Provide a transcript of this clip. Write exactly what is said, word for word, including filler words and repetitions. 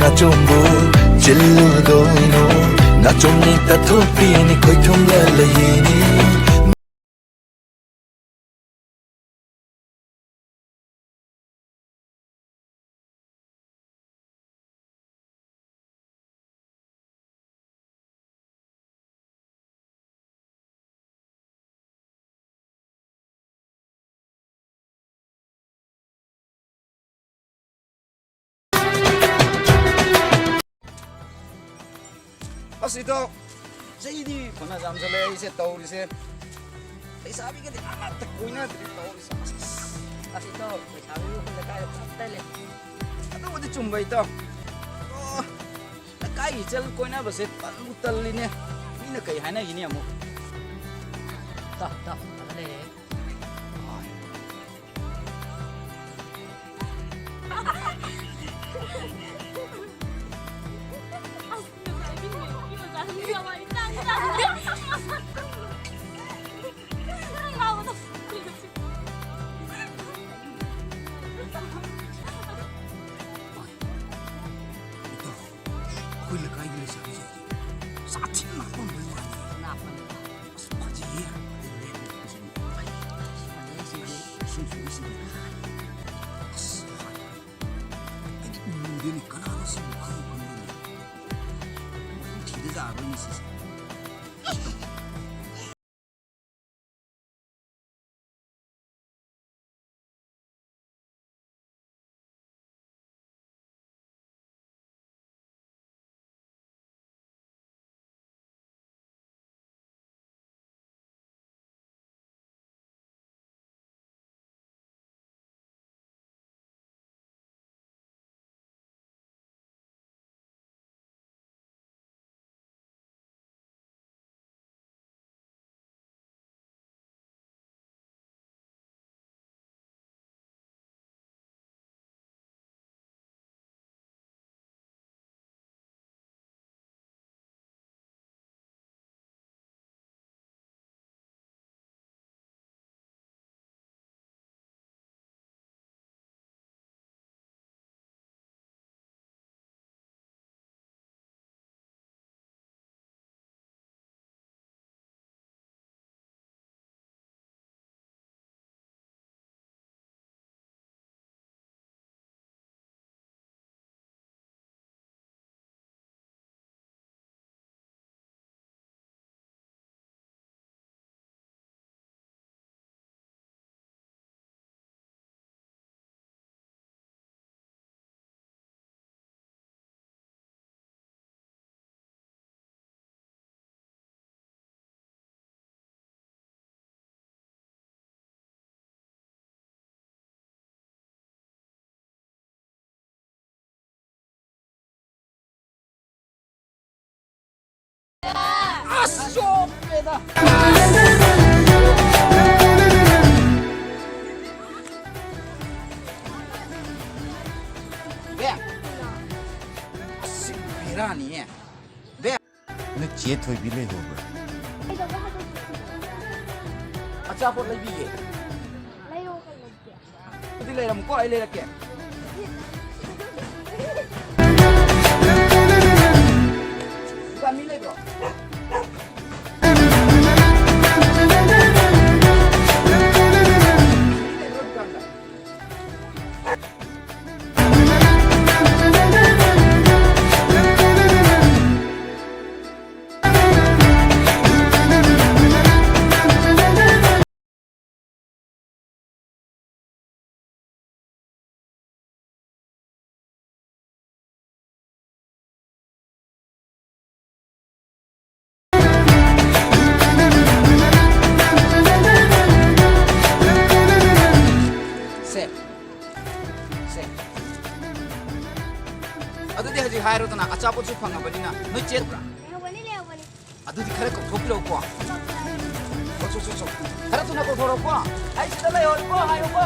ꯅꯥꯆꯣꯝꯕꯨ ꯆꯤꯜꯂꯨꯗꯣꯏꯅꯣ? ꯅꯥꯆꯣꯝꯅꯤ ꯇꯥꯊꯣꯛꯄꯤꯅꯤ ꯈꯣꯏꯊꯨꯝꯂ ꯂꯩꯅꯤ꯫ ꯑꯁ, ꯏꯇꯥꯎ, ꯆꯍꯤꯗꯤ ꯐꯅ ꯌꯥꯝꯁꯜꯂꯛꯑꯦ ꯑꯩꯁꯦ ꯇꯧꯔꯤꯁꯦ꯫ ꯂꯩꯁꯥꯕꯤꯒꯗꯤ ꯑꯃꯠꯇ ꯀꯣꯏꯅꯗ꯭ꯔꯤ ꯇꯧꯔꯤꯁꯦ꯫ ꯑꯁ, ꯑꯁ, ꯏꯇꯥꯎ, ꯂꯩꯁꯥꯕꯤꯕꯨ ꯑꯩꯈꯣꯏ ꯂꯩꯀꯥꯏꯗ ꯇꯞ ꯇꯥꯏ ꯂꯩ꯫ ꯑꯗꯨꯕꯨꯗꯤ ꯆꯨꯝꯕ, ꯏꯇꯥꯎ꯫ ꯑꯣ, ꯂꯩꯀꯥꯏꯒꯤ ꯏꯆꯜ ꯀꯣꯏꯅꯕꯁꯦ ꯇꯟꯕꯨ ꯇꯜꯂꯤꯅꯦ꯫ ꯃꯤꯅ ꯀꯩ ꯍꯥꯏꯅꯈꯤꯅꯤ ꯑꯃꯨꯛ? ꯏꯇꯥꯎ, ꯏꯇꯥꯎ, ꯐꯖ ꯂꯩꯔꯦ꯫ ꯑꯩꯈꯣꯏ ꯂꯩꯀꯥꯏꯒꯤ ꯂꯩꯁꯥꯕꯤꯁꯤꯡꯁꯦ ꯁꯥꯊꯤꯅ ꯂꯥꯛꯄ ꯑꯃ ꯂꯩ ꯃꯥꯜꯂꯦ꯫ ꯂꯥꯛꯄꯅꯦ꯫ ꯑꯁ, ꯐꯖꯩꯌꯦ꯫ ꯑꯗꯩ ꯔꯦꯠ ꯂꯤꯞꯁꯤꯡ꯫ ꯐꯖꯩ ꯁꯤꯗꯤ꯫ ꯁꯤ, ꯁꯤ, ꯁꯤꯗꯤ꯫ ꯑꯁ, ꯑꯩꯗꯤ ꯎꯅꯤꯡꯗꯦꯅꯦ꯫ ꯀꯅꯥꯅꯣ ꯁꯤꯕꯨ ꯈꯪꯕꯨ ꯈꯪꯗꯦꯅꯦ꯫ ꯃꯣꯏ ꯊꯤꯗ ꯌꯥꯔꯣꯏꯅꯦ ꯁꯤꯁꯦ꯫ ꯑꯁ, ꯆꯣꯞꯄꯦꯗ꯫ ꯕꯦ꯫ ꯑꯁ, ꯕꯦꯔꯥꯅꯤꯍꯦ꯫ ꯕꯦ꯫ ꯅꯣꯏ ꯆꯦ ꯊꯣꯏꯕꯤ ꯂꯩꯍꯧꯕ꯭ꯔꯥ? ꯑꯆꯥꯄꯣꯠ ꯂꯩꯕꯤꯒꯦ꯫ ꯂꯩꯔꯣ ꯀꯩꯅꯣ ꯑꯗꯨꯗꯤ꯫ ꯑꯗꯨꯗꯤ ꯂꯩꯔꯝꯃꯨꯀꯣ, ꯑꯩ ꯂꯩꯔꯛꯀꯦ꯫ ꯗꯨꯀꯥꯟ ꯃꯤ ꯂꯩꯕ꯭ꯔꯣ? ꯃꯤ ꯂꯩꯕ꯭ꯔꯣ ꯗꯨꯀꯥꯟꯗ? ꯁꯦ, ꯁꯦ꯫ ꯑꯗꯨꯗꯤ ꯍꯧꯖꯤꯛ ꯍꯥꯏꯔꯣꯗꯅ, ꯑꯆꯥꯄꯣꯠꯁꯨ ꯐꯪꯉꯕꯅꯤꯅ ꯅꯣꯏ ꯆꯦ ꯂꯩꯍꯧꯕꯅꯤ, ꯂꯩꯍꯧꯕꯅꯤ꯫ ꯑꯗꯨꯗꯤ ꯈꯔ ꯀꯧꯊꯣꯛꯄꯤꯔꯛꯎꯀꯣ꯫ ꯆꯣ, ꯆꯣ, ꯆꯣ, ꯆꯣ꯫ ꯈꯔ ꯊꯨꯅ ꯀꯧꯊꯣꯔꯛꯎꯀꯣ꯫ ꯑꯩ ꯁꯤꯗ ꯂꯩꯍꯧꯔꯦꯀꯣ, ꯍꯥꯏꯌꯨꯀꯣ꯫